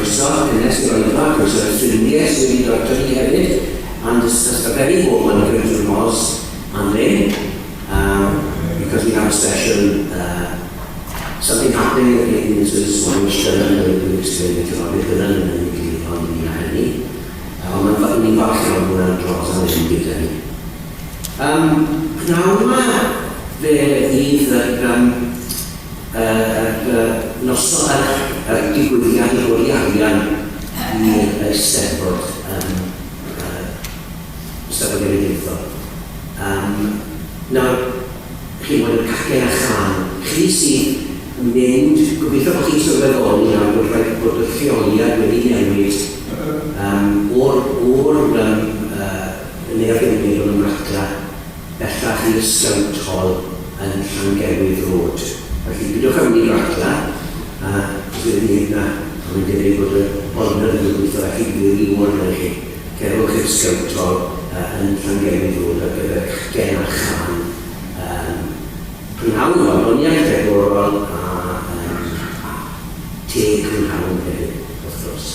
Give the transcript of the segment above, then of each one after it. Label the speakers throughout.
Speaker 1: Croeso cynnes i'r oedfa, croeso i'r ffrindiau sydd wedi dod ato ni hefyd, and a, a very warm welcome to Roz and Lynn, um, because we have a special uh, something happening in the service this morning which Dylan will, will explain later on. Bydd Dylan yn yn egluro i ni ar hynny. Uh, ond mae'n ni'n falch iawn bod yna dros am hyn gyda ni. Um, pnawn yma fe fydd yr, um, yr, yr noson, yr, yr digwyddiad i godi arian i'r Eisteddfod, um, uh, Eisteddfod Genedlaethol. Um, nawr, chi'n bod yn cacen a chân, chi sydd yn mynd, gobeithio bod chi'n sylweddoli nawr bod rhaid bod y lleoliad wedi newid um, o'r, o'r um, uh, Neuadd Genedlaethol ym Mracla bellach i'r Scout Hall yn Llangewydd Road. Felly, pidwch â mynd i Fracla, a bydd neb 'na, a mae'n debyg bod y olwyr yn gweithio felly bydd yr un yna i chi. Cerwch i'r Scout Hall uh, yn Llangewydd Road ar gyfer cacen a chân um, prynhawn o adloniant cerddorol a, um, a te prynhawn hefyd, wrth gwrs.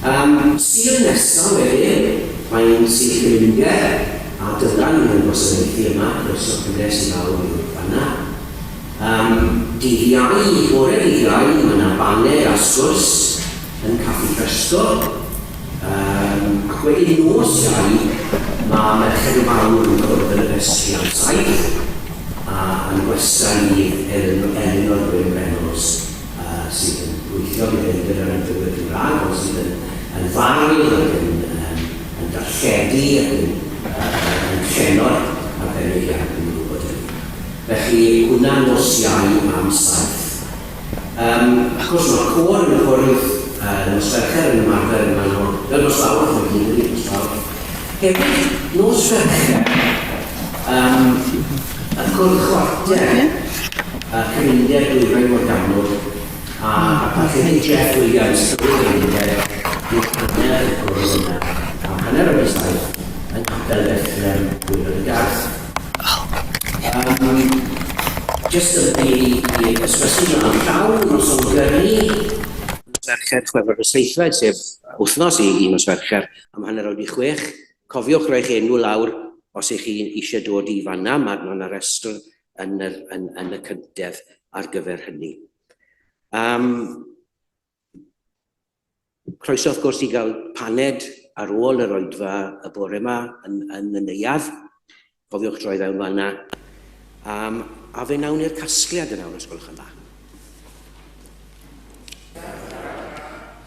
Speaker 1: Yym, Sul nesa wedyn, mae'n Sul Cymuned, a Dylan yn gwasanaethu yma, croeso cynnes i bawb i ddod fan'na. Yym, dydd Iau, bore dydd Iau, mae 'na baned a sgwrs yn Caffi Fresco. Yym, ac wedyn nos Iau, mae Merched y Wawr yn cwrdd yn y festri am saith, a yn gwestai fydd Elinor Gwyn Reynolds. sydd yn gweithio gyda Undeb yr Ymchwilwyr Cymraeg, ond sydd yn yn fardd ac yn yym yn darlledu ac yn yy yn llenor arbennig iawn, dwi'n gwybod hynny. Felly, hwnna nos Iau am saith. Yym, wrth gwrs, mae'r côr yn cwrdd yy nos Fercher yn ymarfer yma no, yy nos Fawrth, mae'n hyn ydi, nos Fawrth. Hefyd, nos Fercher, yym, y cwrdd chwarter, y Cymuned Dwyrain Morgannwg a a'r Parchedig Jeff Williams, Llywydd yr Undeb, fydd hanner y cwrdd yna am hanner wedi saith yng Nghapel Bethlehem, Gwaelod y Garth. Um, just yn i, i ysbysu mlaen llaw, noson gyrru, nos Fercher, Chwefror y Seithfed, sef wythnos i, i nos Fercher, am hanner wedi chwech. Cofiwch roi'ch enw lawr os ych chi eisiau dod i fanna, mae yna restr yn, yr, yn, yn y cyntedd ar gyfer hynny. Um, croeso wrth gwrs i gael paned ar ôl yr oedfa y bore yma yn, yn y neuadd. Cofiwch droi fewn fanna. Um, a fe nawn ni'r casgliad yn awr, os gwelwch yn dda.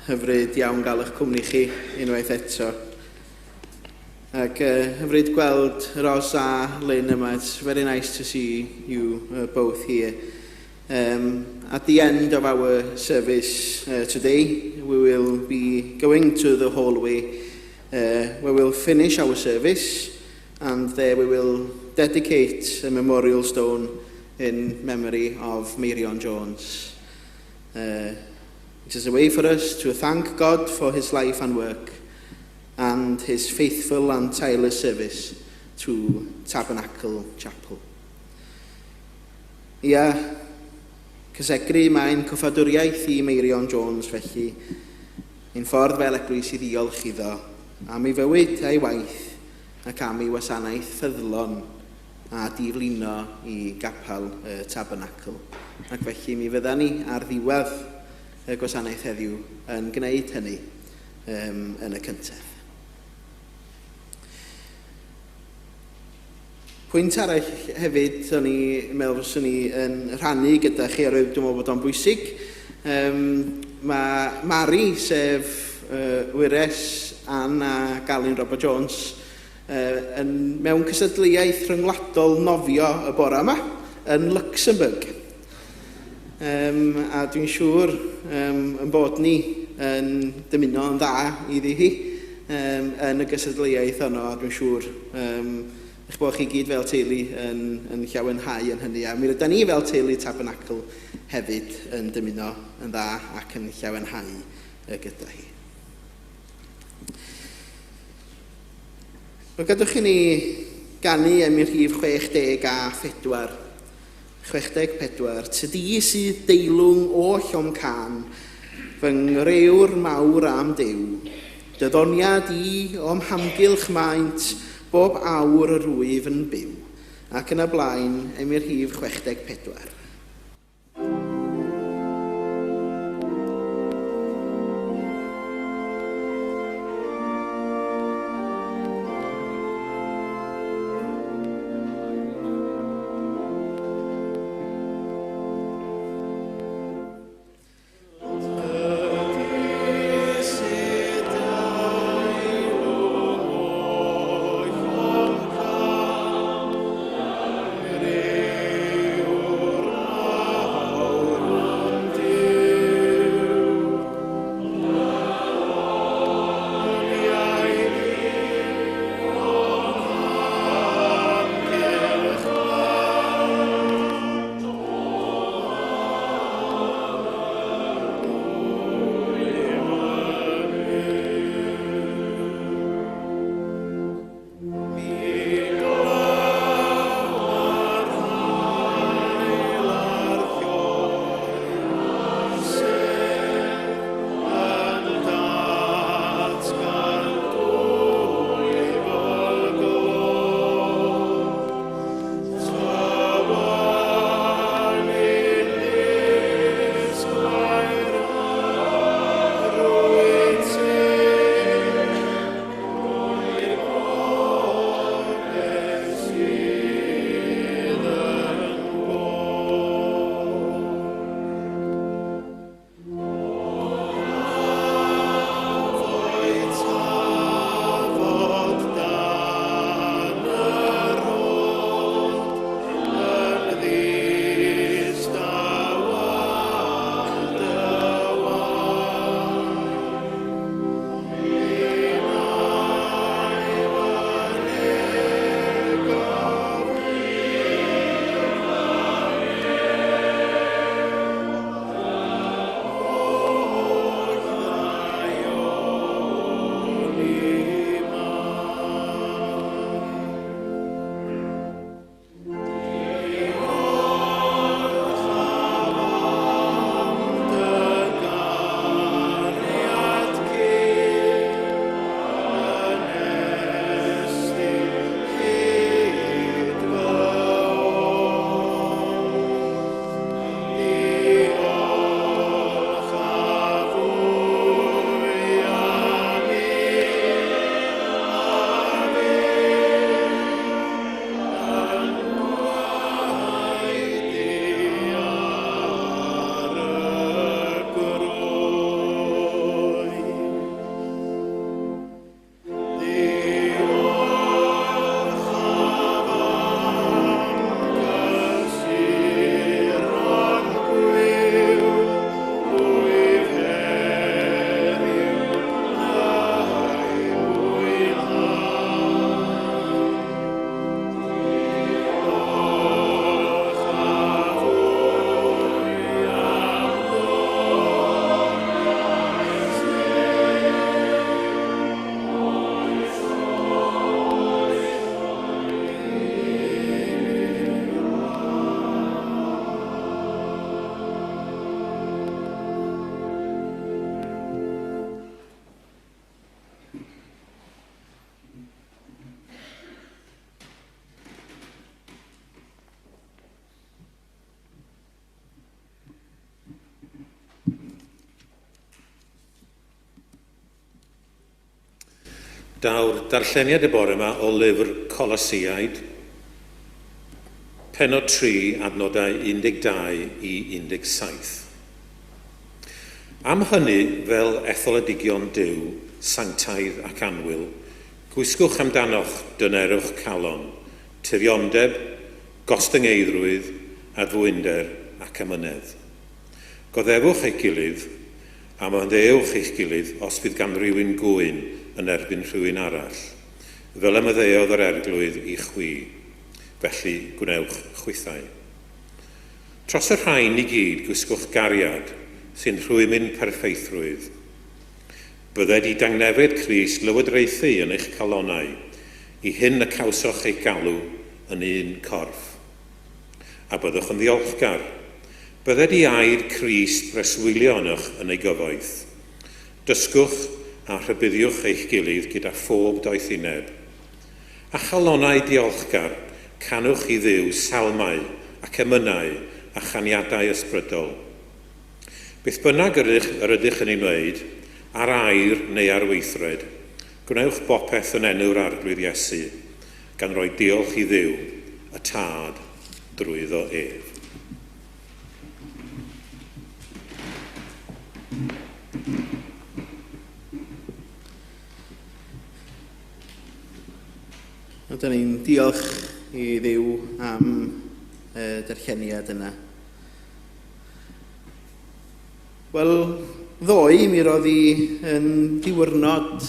Speaker 2: Hyfryd iawn gael eich cwmni chi unwaith eto. Ac uh, hyfryd gweld Ros a Lynn yma. It's very nice to see you uh, both here. Um, at the end of our service uh, today, we will be going to the hallway uh, where we'll finish our service and there we will dedicate a memorial stone in memory of Meirion Jones. Uh, it is a way for us to thank God for his life and work and his faithful and tireless service to Tabernacle Chapel. Ia, cysegru mae'n cyffadwriaeth i Meirion Jones felly, un ffordd fel eglwys i ddiolch iddo am ei fywyd a'i waith ac am ei wasanaeth ffyddlon a diflino i gapel y Tabernacl. Ac felly mi fydda ni ar ddiwedd y gwasanaeth heddiw yn gwneud hynny um, yn y cyntedd. Pwynt arall hefyd, o'n i'n meddwl fyswn i yn rhannu gyda chi, oherwydd dwi'n meddwl bod o'n bwysig. Um, mae Mari, sef uh, wyres Ann a Galyn Robert Jones, uh, yn, mewn cystadleuaeth rhyngwladol nofio y bore yma yn Luxembourg. Um, a dwi'n siŵr um, yn bod ni yn dymuno yn dda iddi hi um, yn y gystadleuaeth honno, a dwi'n siŵr um, eich bod chi gyd fel teulu yn, yn llawenhau yn hynny. A mi rydyn ni fel teulu Tabernacl hefyd yn dymuno yn dda ac yn llawenhau gyda hi. Wel, gadwch i ni ganu emyn rhif 64. 64, Tydi sydd deilwng oll o'm cân, Fy ngrëwr mawr a'm Duw. Dy ddoniad i o'm hamgylch maent bob awr yr wyf yn byw. Ac yn y blaen, emyn rhif 64.
Speaker 3: Daw'r darlleniad y bore yma o lyfr Colosiaid, pennod 3, adnodau 12 i 17. Am hynny, fel etholedigion Duw, sanctaidd ac annwyl, gwisgwch amdanoch dynerwch calon, tiriondeb, gostyngeiddrwydd, addfwynder ac amynedd. Goddefwch eich gilydd, a maddeuwch eich gilydd os bydd gan rywun gŵyn yn erbyn rhywun arall, fel y maddeuodd yr Arglwydd i chwi, felly gwnewch chwithau. Tros y rhain i gyd gwisgwch gariad sy'n rhwymyn perffeithrwydd. Bydded i dangnefedd Crist lywodraethu yn eich calonnau, i hyn y cawsoch eich galw yn un corff. A byddwch yn ddiolchgar. Bydded i air Crist breswylio ynoch yn ei gyfoeth. Dysgwch a rhybuddiwch eich gilydd gyda phob doethineb. A chalonnau diolchgar, canwch i Dduw salmau ac emynau a chaniadau ysbrydol. Beth bynnag yr ych, yr ydych yn ei wneud, ar air neu ar weithred, gwnewch bopeth yn enw'r Arglwydd Iesu, gan roi diolch i Dduw, y Tad, drwyddo ef.
Speaker 2: A dyn ni'n diolch i Dduw am y darlleniad yna. Wel, ddoe mi roedd hi yn diwrnod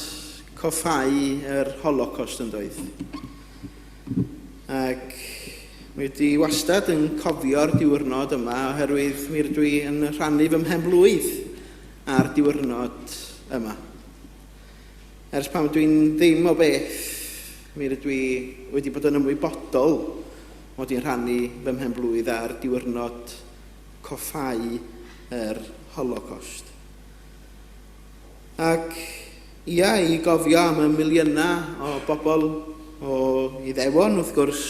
Speaker 2: coffáu yr Holocaust yn doedd. Ac mi wedi wastad yn cofio'r diwrnod yma oherwydd mi rydw i yn rhannu fy mhen-blwydd ar diwrnod yma. Ers pan dwi'n ddim o beth, mi rydw i wedi bod yn ymwybodol mod i'n rhannu fy mhen-blwydd ar diwrnod coffáu yr Holocaust. Ac ia, i gofio am y miliynau o bobl o Iddewon, wrth gwrs,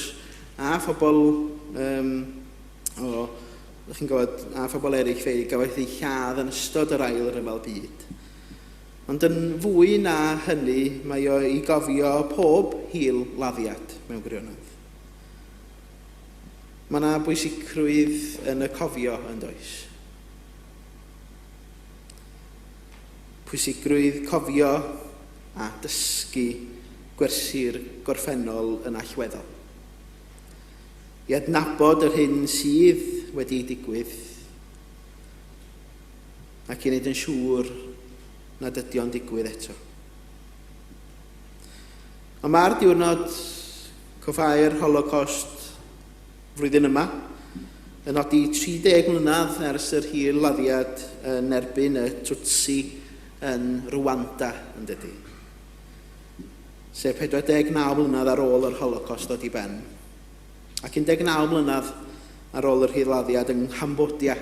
Speaker 2: a phobl um, o, chi'n gwybod, a phobl eraill fe gafodd eu lladd yn ystod yr Ail Ryfel Byd. Ond yn fwy na hynny, mae o i gofio pob hil laddiad mewn gwirionedd. Mae yna bwysigrwydd yn y cofio, yn does? Pwysigrwydd cofio a dysgu gwersi'r gorffennol yn allweddol. I adnabod yr hyn sydd wedi digwydd ac i wneud yn siŵr nad ydy o'n digwydd eto. Ond mae'r diwrnod coffáu'r Holocaust flwyddyn yma yn nodi 30 mlynedd ers yr hil laddiad yn erbyn y Tutsi yn Rwanda, yn dydy. Sef 49 mlynedd ar ôl yr Holocaust ddod i ben. Ac 19 mlynedd ar ôl yr hil-laddiad yng Nghambodia.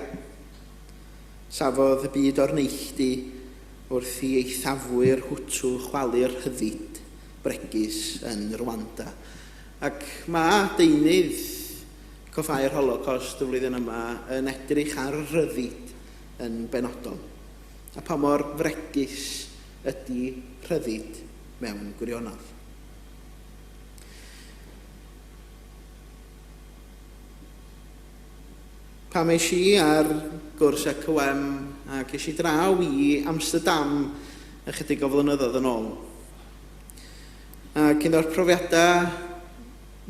Speaker 2: Safodd y byd o'r neilltu wrth i eithafwyr Hutu chwalu'r rhyddid bregus yn Rwanda. Ac mae deunydd coffáu'r Holocaust y flwyddyn yma yn edrych ar ryddid yn benodol, a pa mor fregus ydy rhyddid mewn gwirionedd. Pan es i ar gwrs ECOM ac es i draw i Amsterdam ychydig o flynyddoedd yn ôl. Ac un o'r profiadau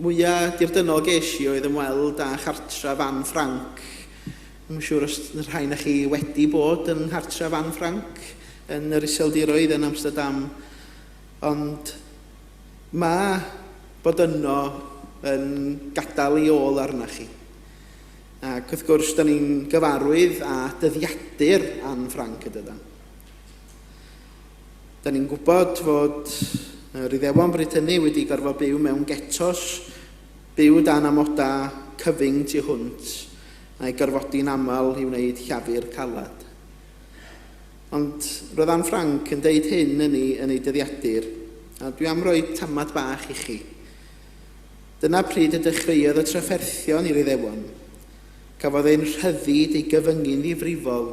Speaker 2: mwyaf dirdynnol ges i oedd ymweld â chartref Anne Frank. Dwi'n siŵr os rhai na chi wedi bod yn nghartref Anne Frank yn yr Iseldiroedd yn Amsterdam, ond mae bod yno yn gadael ei ôl arna chi. Ac wrth gwrs, da ni'n gyfarwydd â dyddiadur Anne Frank y dydan. Da ni'n gwybod fod yr Iddewon bryd hynny wedi gorfod byw mewn getos, byw dan amodau cyfyng tu hwnt, a'i gorfodi'n aml i wneud llafur caled. Ond roedd Anne Frank yn deud hyn yn ei, yn ei dyddiadur, a dwi am roi tamad bach i chi. Dyna pryd y dechreuodd y trafferthion i'r Iddewon. Cafodd ein rhyddid ei gyfyngu'n ddifrifol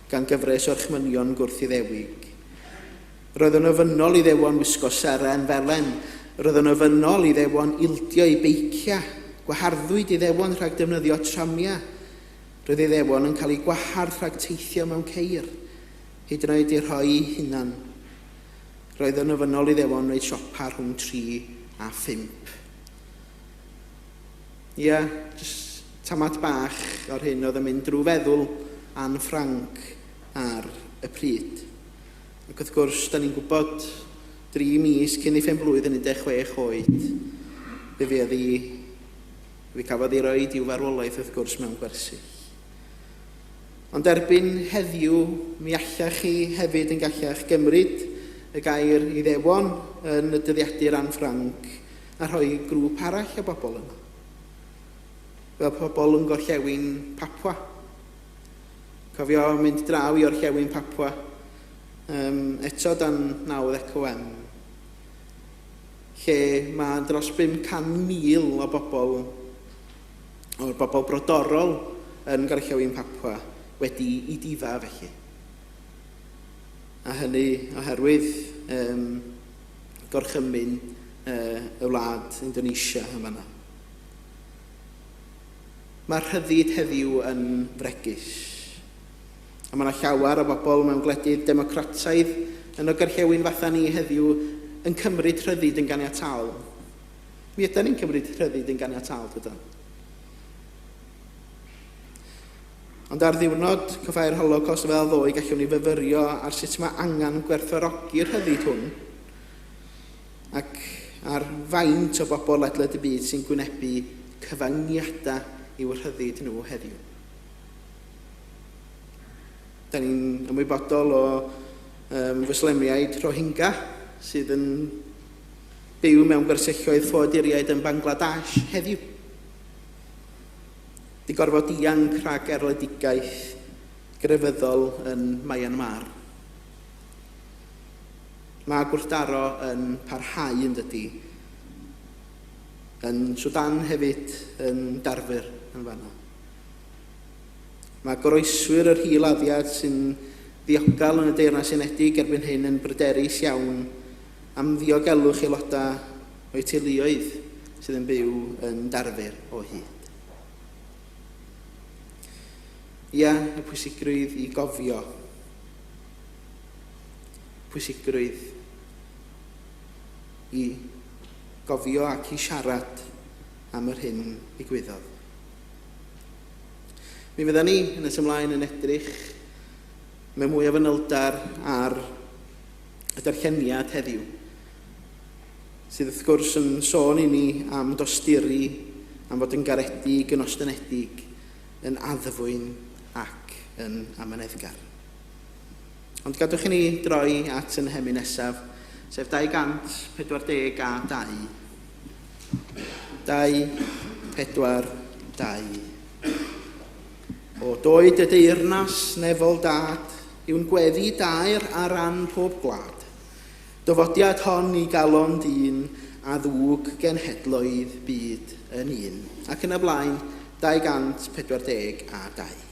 Speaker 2: gan gyfres o orchmynion gwrth-Iddewig. Roedd yn ofynnol i Iddewon wisgo seren felen. Roedd yn ofynnol i Iddewon ildio eu beiciau. Gwaharddwyd Iddewon rhag defnyddio tramiau. Roedd Iddewon yn cael eu gwahardd rhag teithio mewn ceir, hyd yn oed eu rhoi eu hunan. Roedd yn ofynnol i Iddewon wneud siopa rhwng 3 a 5. Ia, jyst tamad bach o'r hyn oedd yn mynd drwy feddwl Anne Frank ar y pryd. Ac wrth gwrs, da ni'n gwybod dri mis cyn ei phen-blwydd yn 16 oed, fe fuodd hi, fe cafodd ei roed i'w farwolaeth wrth gwrs mewn gwersyll. Ond erbyn heddiw, mi allech chi hefyd yn gallech gymryd y gair Iddewon yn y dyddiadur Anne Frank a rhoi grŵp arall o bobl yno. Fel pobl yn gorllewin Papua. Cofio mynd draw i orllewin Papua, eto dan nawdd ECOM, lle mae dros 500,000 o bobl, o'r bobl brodorol yn gorllewin Papua, wedi i difa felly. A hynny oherwydd gorchymyn y wlad Indonesia yn fanna. Mae rhyddid heddiw yn fregus. A mae yna llawer o bobl mewn gwledydd democrataidd yn y gorllewin fatha ni heddiw yn cymryd rhyddid yn ganiataol. Mi ydan ni'n cymryd rhyddid yn ganiataol, dydan? Ond ar ddiwrnod coffáu'r Holocaust fel ddoe, gallwn ni fyfyrio ar sut mae angen gwerthfawrogi'r rhyddid hwn ac ar faint o bobl ledled y byd sy'n gwynebu cyfangiadau i'w rhyddid nhw heddiw. Da ni'n ymwybodol o Fwslemiaid Rohingya sydd yn byw mewn gwersylloedd ffoaduriaid yn Bangladesh heddiw. 'Di gorfod dianc rhag erledigaeth grefyddol yn Myanmar. Mae gwrthdaro yn parhau yn dydi? Yn Sudan hefyd, yn Darfur yn fanno. Mae goroeswyr yr hil-laddiad sy'n ddiogel yn y Deyrnas Unedig erbyn hyn yn bryderus iawn am ddiogelwch aelodau o'u teuluoedd sydd yn byw yn Darfur o hyd. Ia, y pwysigrwydd i gofio. Pwysigrwydd i gofio ac i siarad am yr hyn ddigwyddodd. Mi fydda ni yn nes ymlaen yn edrych mewn mwy o fanylder ar y darlleniad heddiw, sydd wrth gwrs yn sôn i ni am dosturi, am fod yn garedig, yn ostynedig, yn addfwyn ac yn amyneddgar. Ond gadwch i ni droi at yn hemyn nesaf, sef 242. 2, 4, 2. O doed y deyrnas nefol dad, yw'n gweddi daer ar ran pob gwlad. Dyfodiad hon i galon dyn a ddwg genhedloedd byd yn un. Ac yn y blaen, 242.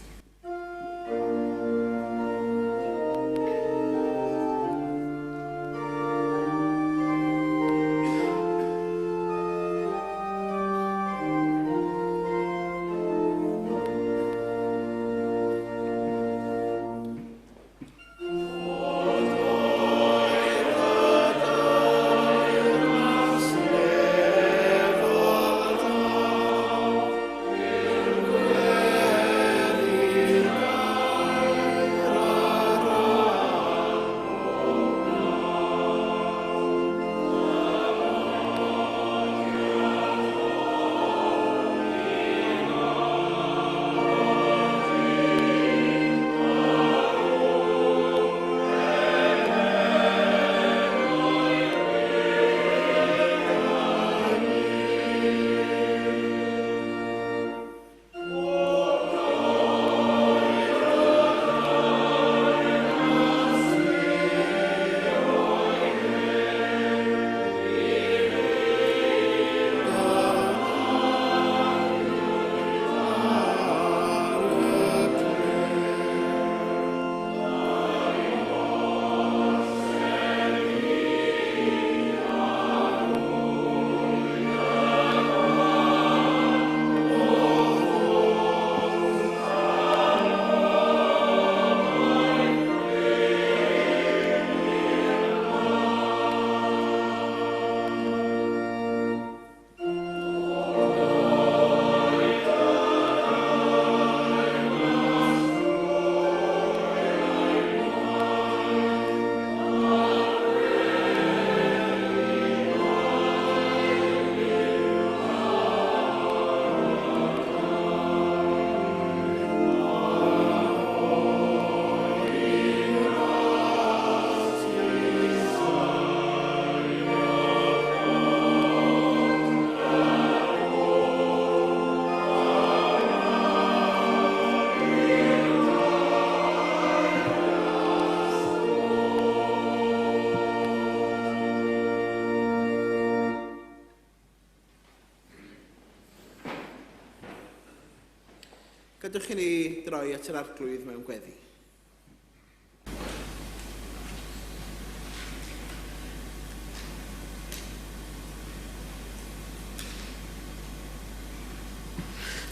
Speaker 2: Gadewch i ni droi at yr Arglwydd mewn gweddi.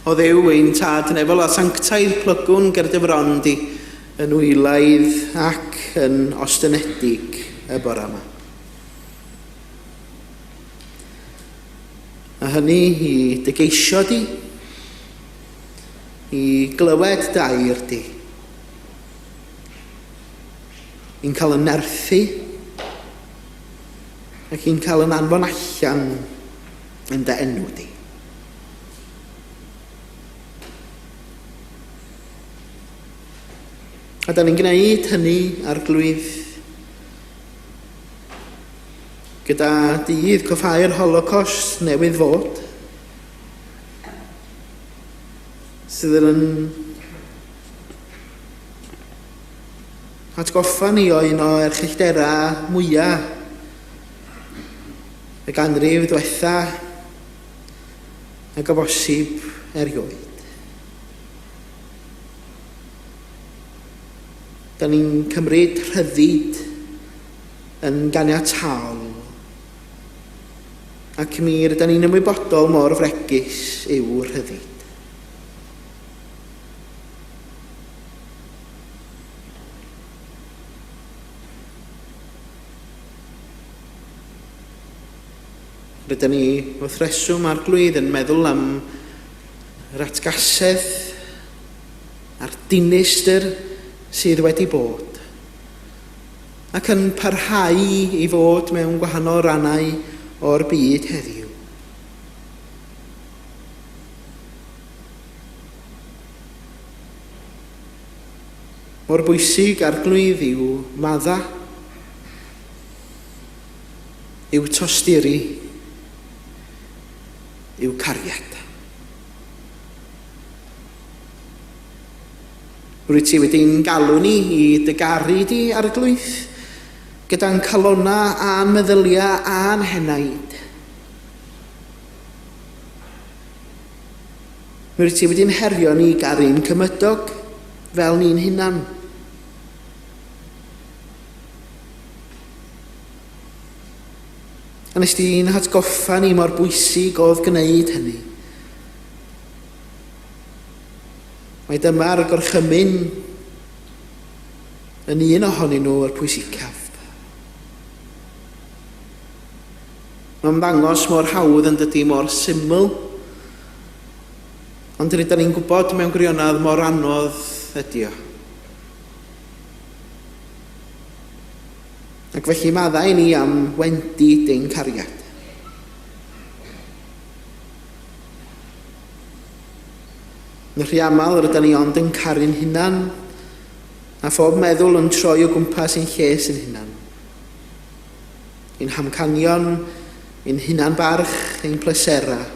Speaker 2: O Dduw ein Tad nefol a sanctaidd plygwn ger dy fron di yn wylaidd ac yn ostynedig y bore yma. A hynny i dy geisio di, i glywed dy air di, i'n cael yn nerthu ac i'n cael yn anfon allan yn dy enw di. A da ni'n gwneud hynny, Arglwydd, gyda dydd coffáu'r Holocaust newydd fod, sydd yn atgoffa ni o un o erchyllterau mwyaf y ganrif diwetha ac o bosib erioed. Da ni'n cymryd rhyddid yn ganiataol ac mi rydan ni'n ymwybodol mor fregus yw rhyddid. Rydyn ni wrth reswm Arglwydd yn meddwl am yr atgasedd a'r dinistr sydd wedi bod ac yn parhau i fod mewn gwahanol rannau o'r byd heddiw. Mor bwysig, Arglwydd, yw madda, yw tosturi, yw cariad. Rwyt ti wedi'n galw ni i dy garu di, Arglwydd, gyda'n calonnau a'n meddyliau a'n henaid. Mi rwyt ti wedi'n herio ni i garu'n cymydog fel ni'n hunan. A nes di'n hatgoffa ni mor bwysig oedd gwneud hynny. Mae dyma'r gorchymyn yn un ohonyn nhw yr pwysicaf. Mae'n ymddangos mor hawdd yn dydy, mor syml. Ond rydyn ni'n gwybod mewn gwirionedd mor anodd ydy o. Ac felly maddau i ni am wendid ein cariad. Yn rhy aml rydyn ni ond yn caru'n hunan, a phob meddwl yn troi o gwmpas ein lles yn hunan. Ein hamcanion, ein hunan-barch, ein pleserau.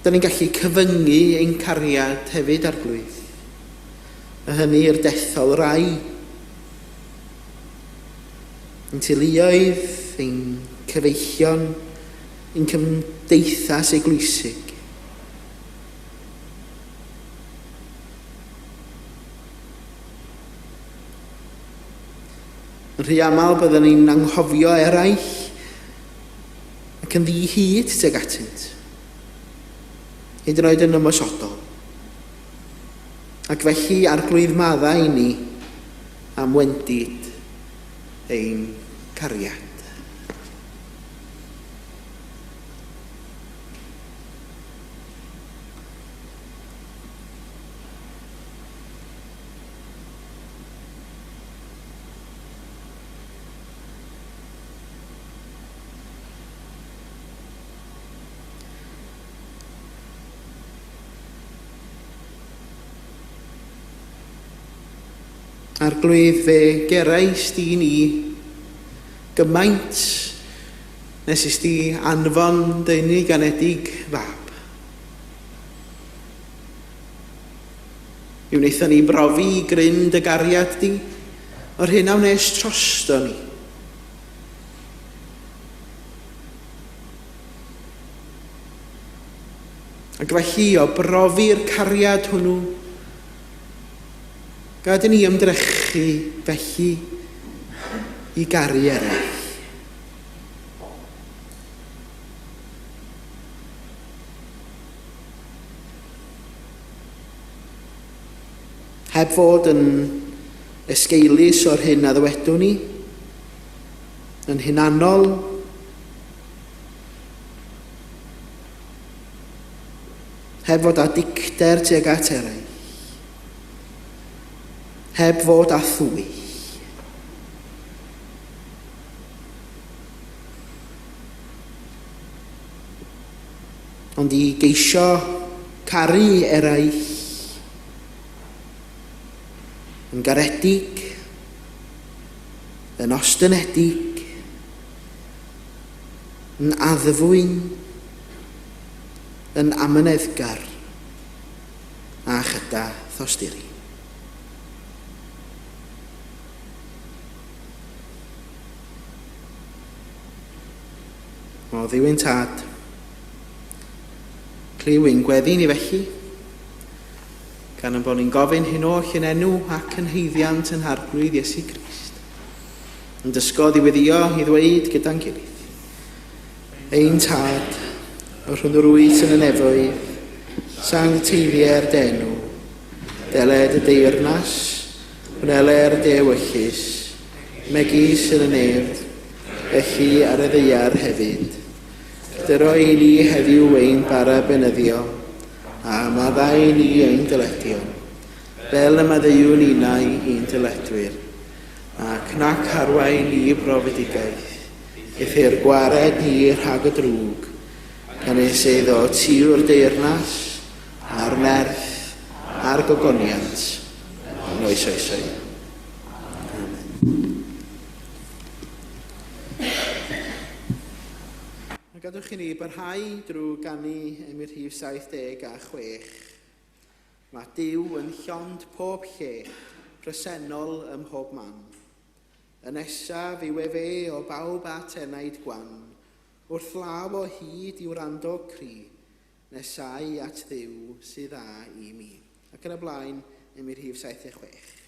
Speaker 2: Dyn ni'n gallu cyfyngu ein cariad hefyd, Arglwydd, a hynny i'r dethol rai. Ein teuluoedd, ein cyfeillion, ein cymdeithas eglwysig. Yn rhy aml byddwn ni'n anghofio eraill ac yn ddi-hid tuag atynt, hyd yn oed yn ymosodol. Ac felly, Arglwydd maddau i ni am wendid ein cariad. Arglwydd, fe gerais di ni gymaint nes is di anfon dy unig anedig fab. Mi wnaethon ni brofi grym dy gariad di, o'r hyn a wnes trosto ni. Ac felly o brofi'r cariad hwnnw, gad i ni ymdrechu felly i garu eraill. Heb fod yn esgeulus o'r hyn a ddywedwn ni, yn hunanol, heb fod â dicter tuag at eraill, heb fod â thwyll. Ond i geisio caru eraill yn garedig, yn ostynedig, yn addfwyn, yn amyneddgar a chyda thosturi. O Dduw ein Tad, clyw ein gweddi ni felly, gan ein bod ni'n gofyn hyn oll yn enw ac yn haeddiant yn Harglwydd Iesu Grist. Yn dysgodd i weddio i ddweud gyda'n gilydd. Ein Tad, yr hwn yr wyt yn y nefoedd, sancteiddier d'enw, deled y deyrnas, wneler dy ewyllys, megis yn y nef, felly ar y ddaear hefyd. Dyro i ni heddiw ein bara beunyddiol, a maddau i ni ein dyledion, fel y maddeuwn ninnau i'n dyledwyr, ac nac arwain ni i brofedigaeth, eithr gwared ni rhag y drwg, canys eiddo ti yw'r deyrnas, a'r nerth, a'r gogoniant, yn oes oesoedd. Amen. A gadwch i ni barhau drwy ganu emyn rhif 76. Mae Duw yn llond pob lle, presennol ym mhob man. Y nesaf yw efe o bawb at enaid gwan, wrth law o hyd i wrando cri, nesau at Dduw sydd dda i mi. Ac yn y blaen, emyn rhif 76.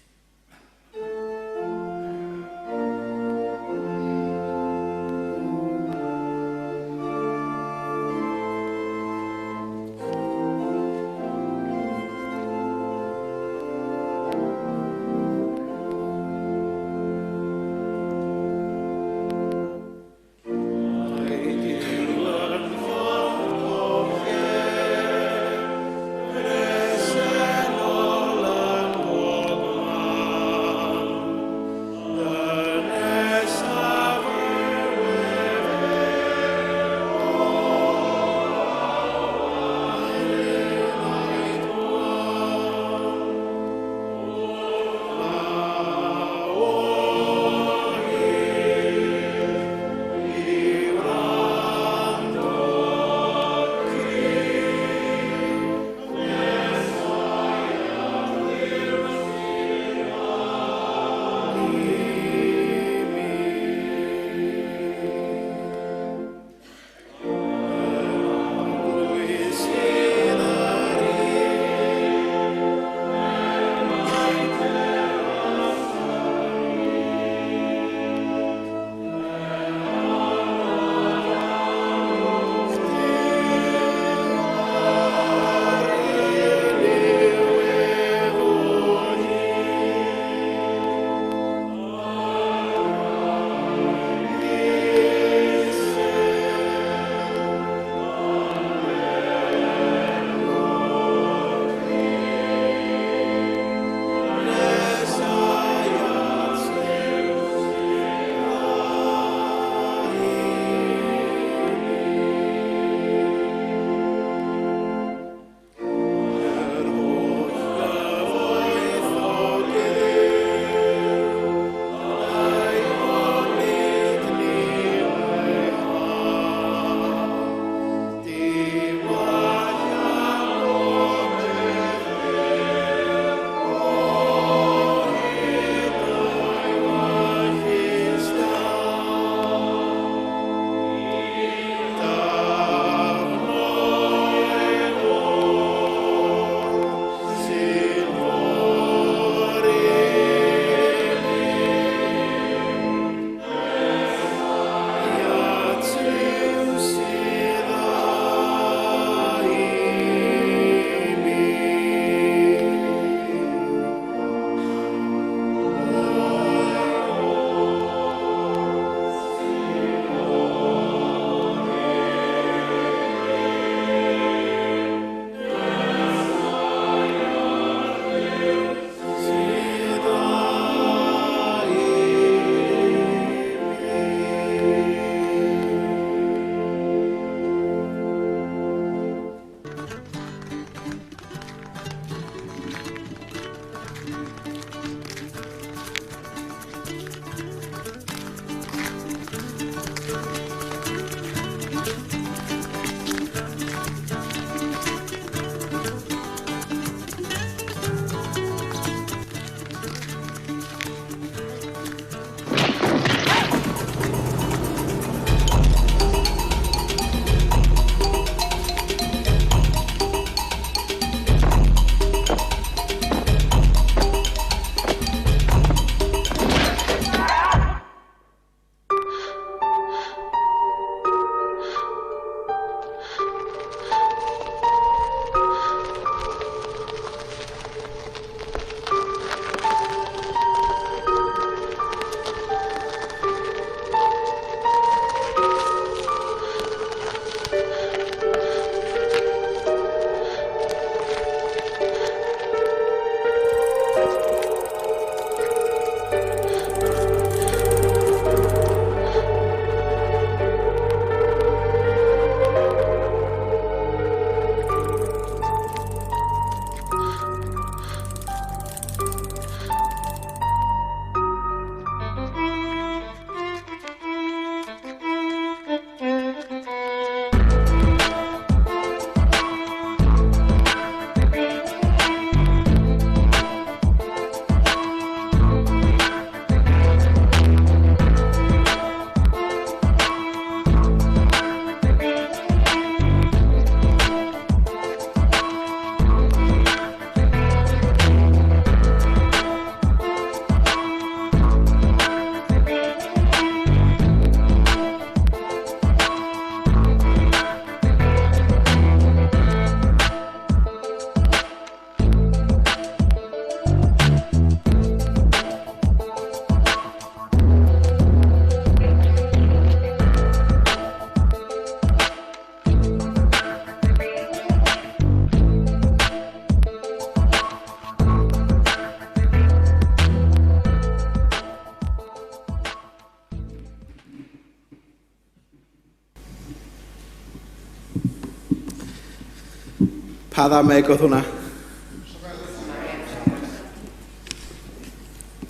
Speaker 2: Pa ddameg oedd hwnna?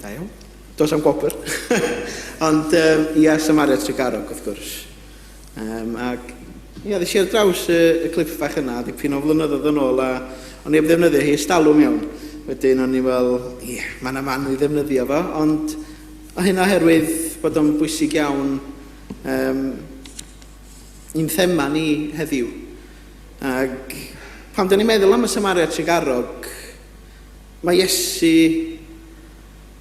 Speaker 2: Da iawn. Does am gwobr. Ond um, ia, Samaria Tregarog, wrth gwrs. Um, ac ia, ddes i ar draws y, y clip fach yna, dipyn o flynyddoedd yn ôl, a o'n i heb ddefnyddio hi ystalwm iawn. Wedyn o'n i fel, ie, yeah, mae yna man i ddefnyddio fo, ond o hyn oherwydd bod o'n bwysig iawn um, i'n thema ni heddiw. Ac pan da ni'n meddwl am y Samaria Tregarog, mae Iesu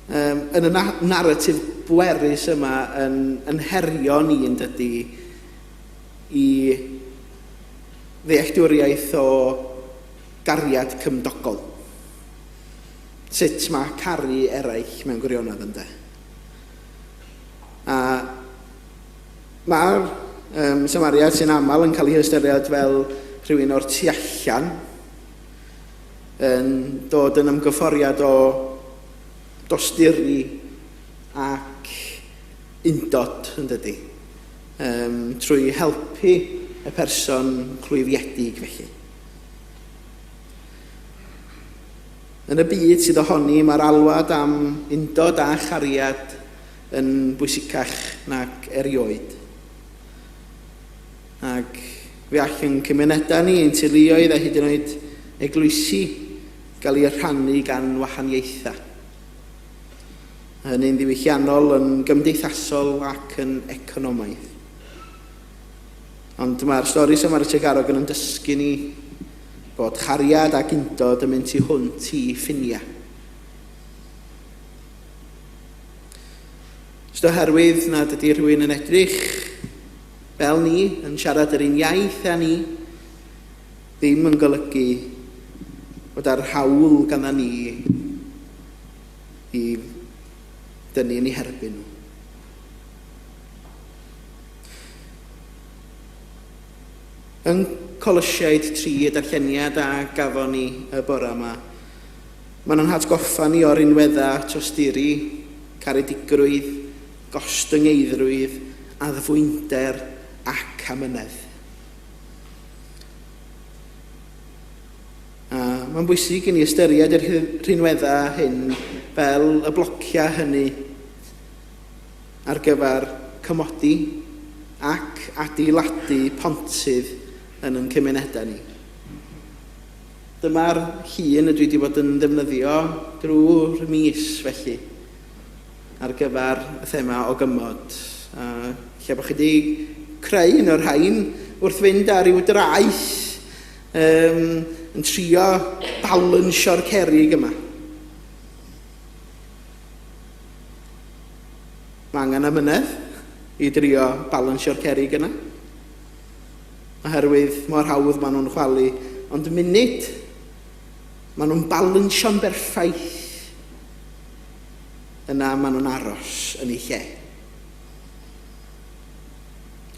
Speaker 2: um, yn y naratif bwerus yma yn, yn herio ni yn dydy i ddealltwriaeth o gariad cymdogol. Sut mae caru eraill mewn gwirionedd ynde. A Mae'r um, Samariad sy'n aml yn cael ei hystyried fel rhywun o'r tu allan yn dod yn ymgyfforiad o dosturi ac undod, yn dydy, um, trwy helpu y person clwyfiedig felly. Yn y byd sydd ohoni, mae'r alwad am undod a chariad yn bwysicach nag erioed. Ac fe all ein cymunedau ni, ein teuluoedd a hyd yn oed eglwysi gael eu rhannu gan wahaniaethau. Hynny'n ddiwylliannol, yn gymdeithasol ac yn economaidd. Ond mae'r stori Samara Tregarog yn dysgu ni bod chariad ac undod yn mynd tu hwnt i ffiniau. Jyst oherwydd nad ydy rhywun yn edrych fel ni, yn siarad yr un iaith â ni, ddim yn golygu bod ar hawl gandda ni i dynnu yn eu herbyn nhw. Yn Colosiaid 3, y darlleniad a gafon ni y bore yma, Maen nhw'n hatgoffa ni o rinweddau tosturi, caredigrwydd, gostyngeiddrwydd, addfwynder ac amynedd. A mae'n bwysig i ni ystyried y rhinweddau hyn fel y blociau hynny ar gyfer cymodi ac adeiladu pontydd yn ein cymunedau ni. Dyma'r llun ydw i wedi bod yn ddefnyddio drwy'r mis felly ar gyfer y thema o gymod. A lle bod chi wedi creu un o'r rhain wrth fynd ar ryw draeth um, yn trio balansio'r cerrig yma. Mae angen amynedd i drio balansio'r cerrig yna. Oherwydd mor hawdd maen nhw'n chwalu, ond munud maen nhw'n balansio'n berffaith, yna maen nhw'n aros yn eu lle.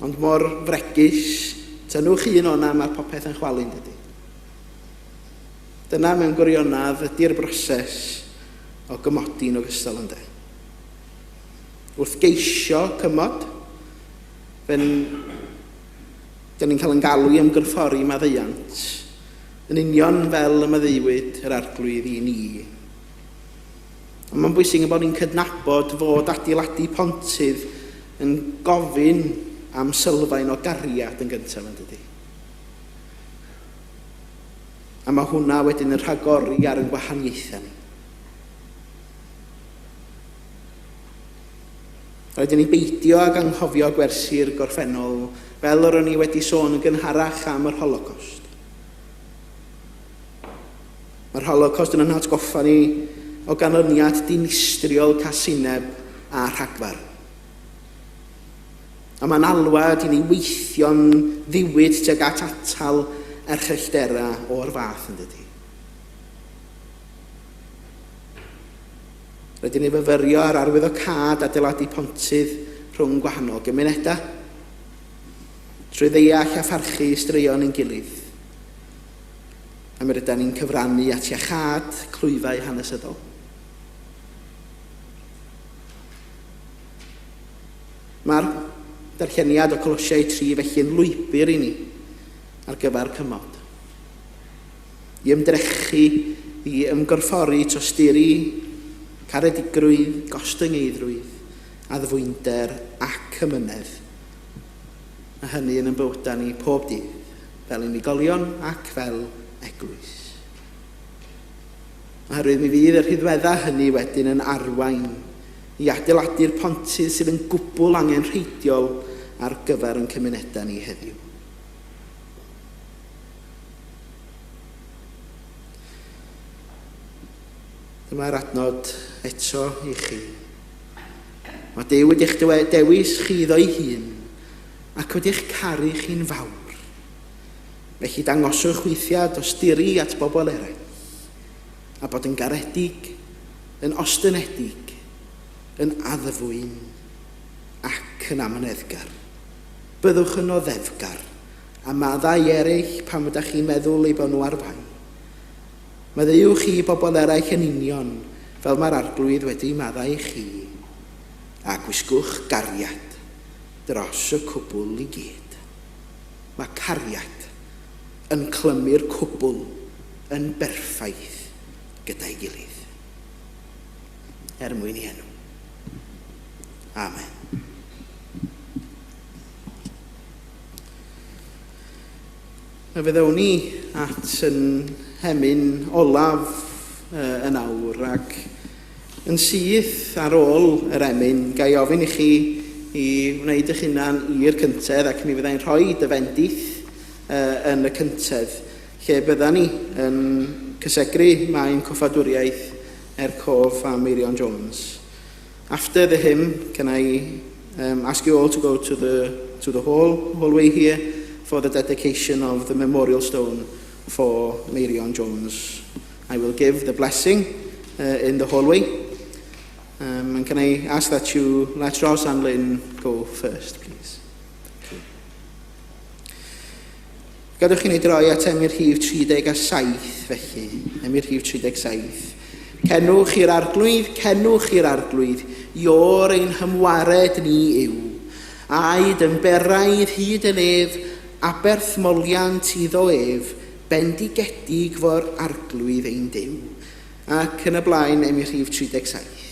Speaker 2: Ond mor fregus, tynnwch un o'na, mae popeth yn chwalu'n dydy. Dyna mewn gwirionedd ydy'r broses o gymodi'n ogystal ynde. Wrth geisio cymod, Fe'n... Dyn ni'n cael yn galw i ymgorffori maddeuant, yn union fel y maddeuwyd yr Arglwydd i ni. Ond mae'n bwysig ein bod ni'n cydnabod fod adeiladu pontydd yn gofyn am sylfaen o gariad yn gyntaf, yn dydy? A mae hwnna wedyn yn rhagori ar ein gwahaniaethau ni. Rhaid i ni beidio ag anghofio gwersi'r gorffennol, fel yr o'n i wedi sôn yn gynharach am yr Holocost. Mae'r Holocost yn ein hatgoffa ni o ganlyniad dinistriol casineb a rhagfarn. A mae'n alwad i ni weithio'n ddiwyd tuag at atal erchyllterau o'r fath, yn dydy. Rhaid i ni fyfyrio ar arwyddocâd adeiladu pontydd rhwng gwahanol gymunedau, trwy ddeall a pharchu straeon ein gilydd, a mi rydan ni'n cyfrannu at iachâd clwyfau hanesyddol. Mae'r darlleniad o Colosiaid 3 felly yn lwybr i ni ar gyfer cymod. I ymdrechu, i ymgorffori tosturi, caredigrwydd, gostyngeiddrwydd, addfwynder ac amynedd. A hynny yn ein bywydau ni pob dydd, fel unigolion ac fel eglwys. Oherwydd mi fydd y rhydweddau hynny wedyn yn arwain i adeiladu'r pontydd sydd yn gwbl angenrheidiol ar gyfer ein cymunedau ni heddiw. Dyma'r adnod eto i chi. Mae Duw wedi'ch dewis chi iddo'i hun ac wedi'ch caru chi'n fawr. Felly dangoswch weithiau dosturi at bobl eraill a bod yn garedig, yn ostynedig, yn addfwyn ac yn amyneddgar. Byddwch yn oddefgar a maddau i eraill pan ydych chi'n meddwl eu bod nhw ar fai. Maddeuwch i bobl eraill yn union fel mae'r Arglwydd wedi maddau i chi, a gwisgwch gariad dros y cwbl i gyd. Mae cariad yn clymu'r cwbl yn berffaith gyda'i gilydd. Er mwyn ei enw. Amen. A fe ddown ni at yn hemyn olaf yn awr, ac yn syth ar ôl yr emyn, ga i ofyn i chi i wneud eich hunan i'r cyntedd, ac mi fyddai'n rhoi dy fendith yn y cyntedd, lle bydda ni yn cysegru maen coffadwriaeth er cof am Meirion Jones. After the hymn, can I ask you all to go to the, to the hall, hallway here for the dedication of the memorial stone for Meirion Jones. I will give the blessing in the hallway. And can I ask that you let Ros and Lynn go first, please? Thank you. Gadewch i ni droi at emyn rhif 37, felly. Emyn rhif 37. Cenwch i'r arglwydd, cenwch i'r arglwydd, iôr ein hymwared ni yw. Aed yn beraidd hyd y nef, aberth moliant iddo ef, bendigedig fo'r arglwydd ein Duw. Ac yn y blaen, emyn rhif 37.